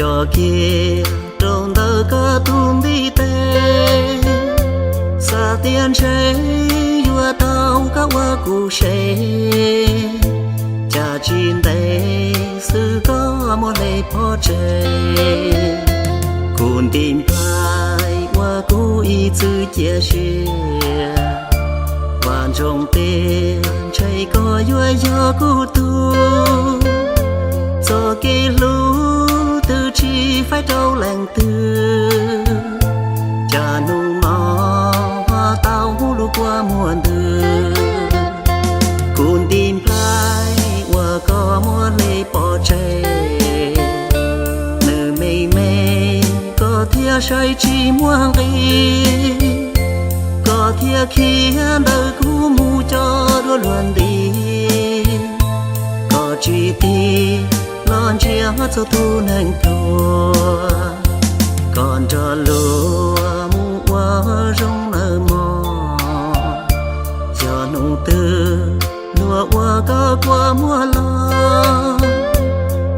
Coj kiag rau ntawm koj tus ntiv tes, xav tias ntshe yuav tau koj ua kuv sev, cas tsis ntev xwb koj muab hle pov tseg. Kuv nti nplaig uas kuv ib txwm cia siab, vam ntsoov tias ntshe koj yuav yog kuv tug. Txoj kev hlub twb tsis faib rau leej twg, cas hnub no ho tau hlub kua muag ntws. Kuv nti nplaig uas koj muab hle pov tseg, nws me me koj thiaj saib tsis muaj nqis, koj thiaj khiav ntawm kuv mus coj dua luag nti. Koj tsis tig los ntsia txog tus neeg pluag, koj nrog luag mus ua zoo nawb mog. Yog hnub twg luag ua koj kua muag los,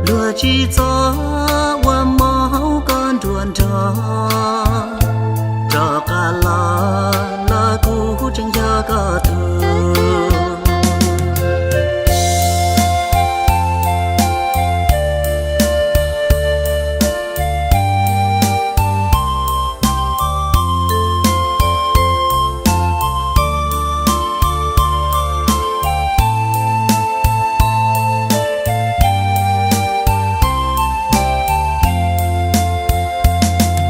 luag tsis txhob ua mov hauv koj nruab nrog, rov qab los los kuv tseem yog koj tug.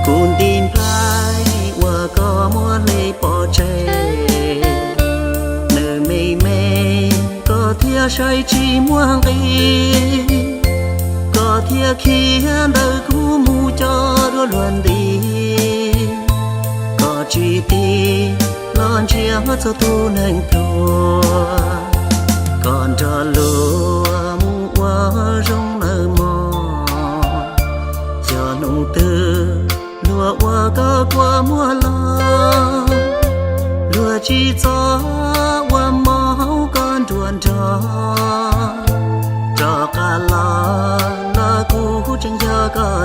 Kuv nti nplaig uas koj muab hle pov tseg, nws me me koj thiaj saib tsis muaj nqis, koj thiaj khiav ntawm kuv mus coj dua luag nti. Koj tsis tig los ntsia txog tus neeg pluag, koj nrog luag mus ua zoo nawb mog. Yog hnub twg luag ua koj kua muag los, luag tsis txhob ua mov hauv koj nruab nrog, rov qab los los kuv tseem yog koj